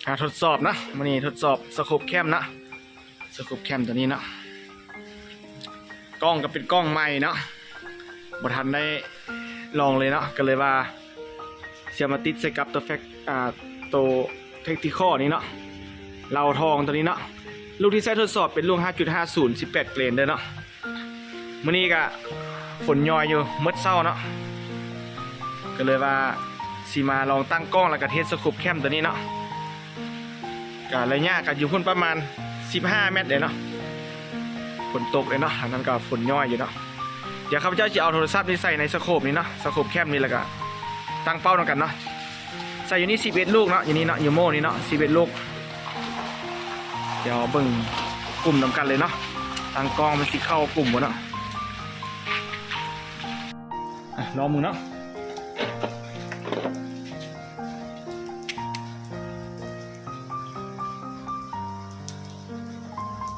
ການທົດສອບເນາະ ມື້ນີ້ທົດສອບສະໂຄບແຄມເນາະ ສະໂຄບແຄມຕົວນີ້ເນາະ ກ້ອງກໍເປັນກ້ອງໃໝ່ເນາະ ບໍ່ທັນໄດ້ລອງເລີຍເນາະ ກໍເລີຍວ່າຊິເອົາມາຕິດໃສ່ກັບຕົວແຟັກ ອ່າ ຕົວແທັກຕິຄໍນີ້ເນາະ ເຫຼົ່າທອງຕົວນີ້ເນາະ ລູກທີ່ໃຊ້ທົດສອບເປັນລູກຫ້າຈຸດຫ້າສູນ ສິບແປດເກຣນເດີເນາະ. ມື້ນີ້ກະຝົນຍ້ອຍຢູ່ໝົດເຊົ້າເນາະ ກໍເລີຍວ່າຊິມາລອງຕັ້ງກ້ອງ ແລ້ວກະເທສສະໂຄບແຄມຕົວນີ້ເນາະ ກະໄລຍະກະຢູ່ພຸ້ນປະມານສິບຫ້າແມັດເດ້ເນາະ ຝົນຕົກເດ້ເນາະ ອັນນັ້ນກະຝົນຍ້ອຍຢູ່ເນາະ. ດຽວຂ້າພະເຈົ້າຊິເອົາໂທລະສັບນີ້ໃສ່ໃນສະໂຄບນີ້ເນາະ ສະໂຄບແຄມນີ້ ແລ້ວກະຕັ້ງເປົ້ານຳກັນເນາະ. ໃສ່ຢູ່ນີ້ສິບເອັດລູກເນາະ ຢູ່ນີ້ເນາະ ຢູ່ໂມ່ນີ້ເນາະ ສິບເອັດລູກ. ດຽວເບິ່ງກຸ່ມນຳກັນເລີຍເນາະ ຕັ້ງກ້ອງມັນຊິເຂົ້າກຸ່ມບໍ່ເນາະ. ອ່ະ ລອງເບິ່ງເນາະ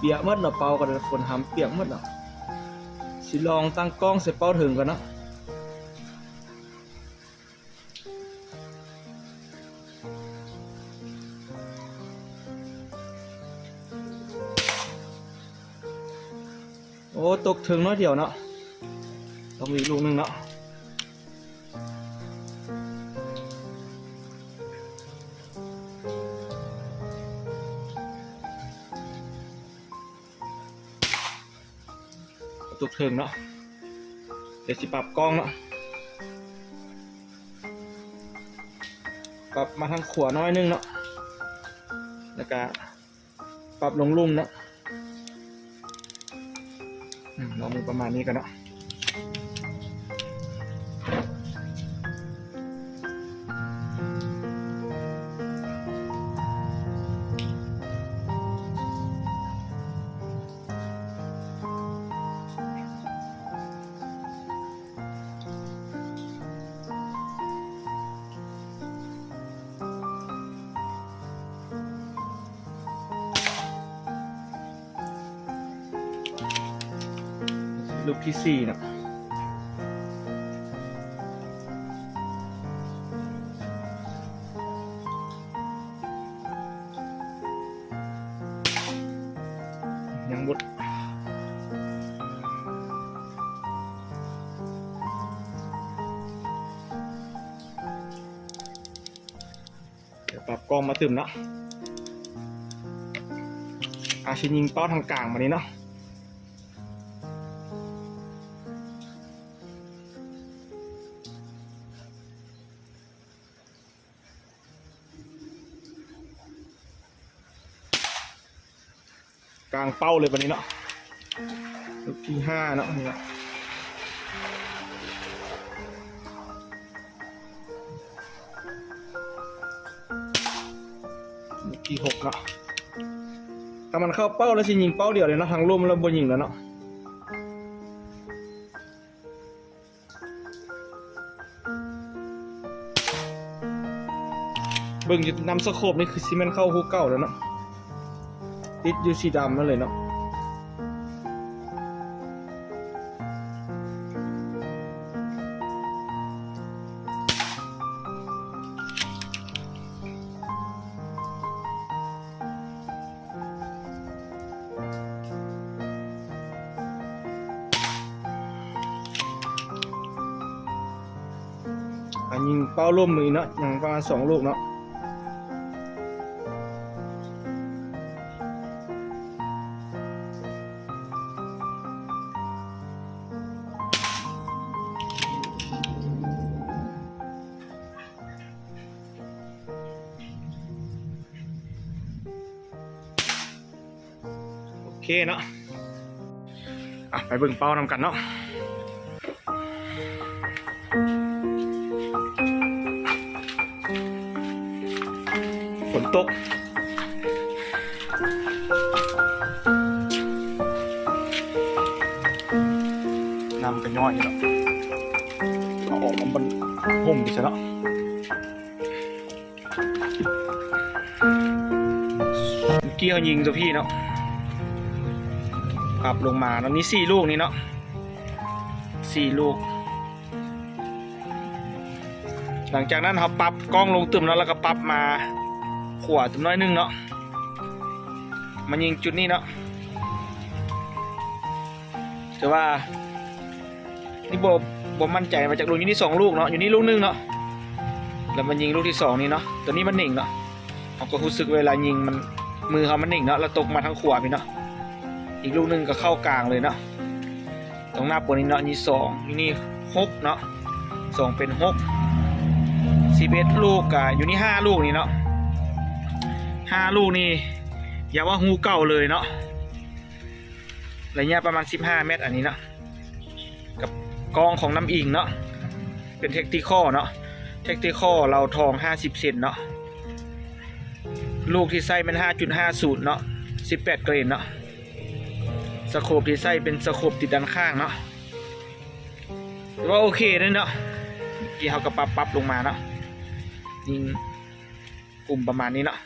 ປຽກໝົດເນາະ ເປົ້າກໍໄດ້ ຝົນຫຳປຽກໝົດເນາະ. ຊິລອງຕັ້ງກ້ອງໃສ່ເປົ້າເທິງກ່ອນເນາະ. ໂອ້ ຕົກເທິງໜ້ອຍດຽວເນາະ ຕ້ອງມີອີກລູກໜຶ່ງເນາະ. ຕົກເທິງເນາະ ດຽວຊິປັບກ້ອງເນາະ ປັບມາທາງຂວາໜ້ອຍໜຶ່ງເນາະ ແລ້ວກະປັບລົງລຸ່ມເນາະ. ອືມ ລອງເບິ່ງປະມານນີ້ກ່ອນເນາະ. ລູກທີສີ່ເນາະ ຍັງບໍ່ ດຽວປັບກ້ອງມາຕື່ມເນາະ ອາ ຊິຍິງເປົ້າທາງກາງບາດນີ້ເນາະ. ກາງເປົ້າເລີຍບາດນີ້ເນາະ ລູກທີຫ້າເນາະ ນີ້ເນາະ ລູກທີຫົກເນາະ. ຖ້າມັນເຂົ້າເປົ້າແລ້ວຊິຍິງເປົ້າດຽວເລີຍເນາະ ທາງລຸ່ມແລ້ວບໍ່ຍິງແລ້ວເນາະ. ເບິ່ງຢູ່ນຳສະໂຄບນີ້ຄືຊິແມ່ນເຂົ້າຮູເກົ່າແລ້ວເນາະ ຕິດຢູ່ສີດຳນັ້ນເລີຍເນາະ. ອ່າ ຍິງເປົ້າລົມອີກເນາະ ຍັງປະມານສອງລູກເນາະ. ໂອເຄເນາະ ອ່ະ ໄປເບິ່ງເປົ້ານຳກັນເນາະ. ຝົນຕົກ ນ້ຳກໍຍ້ອຍຢູ່ເນາະ ເອົາອອກມາບ່ອນຮົ່ມດີຊະເນາະ. ເມື່ອກີ້ເຮົາຍິງຕົວພີ້ເນາະ ປັບລົງມາເນາະ ມີສີ່ລູກນີ້ເນາະ ສີ່ລູກ. ຫຼັງຈາກນັ້ນເຮົາປັບກ້ອງລົງຕື່ມເນາະ ແລ້ວກໍປັບມາ ຂວາຈຳນວນໜຶ່ງເນາະ ມາຍິງຈຸດນີ້ເນາະ ແຕ່ວ່ານີ້ບໍ່ ບໍ່ໝັ້ນໃຈວ່າຈັກລູກ ຢູ່ນີ້ສອງລູກເນາະ ຢູ່ນີ້ລູກໜຶ່ງເນາະ ແລ້ວມາຍິງລູກທີສອງນີ້ເນາະ ຕົວນີ້ມັນເໜັງເນາະ ເຮົາກໍຮູ້ສຶກເວລາຍິງມັນ ມືເຮົາມັນເໜັງເນາະ ແລ້ວຕົກມາທາງຂວາພີ້ເນາະ ອີກລູກໜຶ່ງກໍເຂົ້າກາງເລີຍເນາະ ຕ້ອງນັບບາດນີ້ເນາະ ນີ້ສອງ ຢູ່ນີ້ຫົກເນາະ ສອງເປັນຫົກ ສິບເອັດລູກ ກະຢູ່ນີ້ຫ້າລູກນີ້ເນາະ ຫ້າລູກນີ້ ຢ່າວ່າຮູເກົ່າເລີຍເນາະ ໄລຍະປະມານສິບຫ້າແມັດ ອັນນີ້ເນາະ ກັບກ້ອງຂອງນ້ຳອີງເນາະ ເປັນແທັກຕິຄໍເນາະ ແທັກຕິຄໍເລົາທອງຫ້າສິບເຊັນເນາະ ລູກທີ່ໃຊ້ແມ່ນຫ້າຈຸດຫ້າສູນເນາະ ສິບແປດເກຣນເນາະ ສະໂຄບທີ່ໃຊ້ເປັນສະໂຄບຕິດດ້ານຂ້າງເນາະ ຖືວ່າໂອເຄເດ້ເນາະ ທີ່ເຮົາກໍປັບ ປັບລົງມາເນາະ ຍິງກຸ່ມປະມານນີ້ເນາະ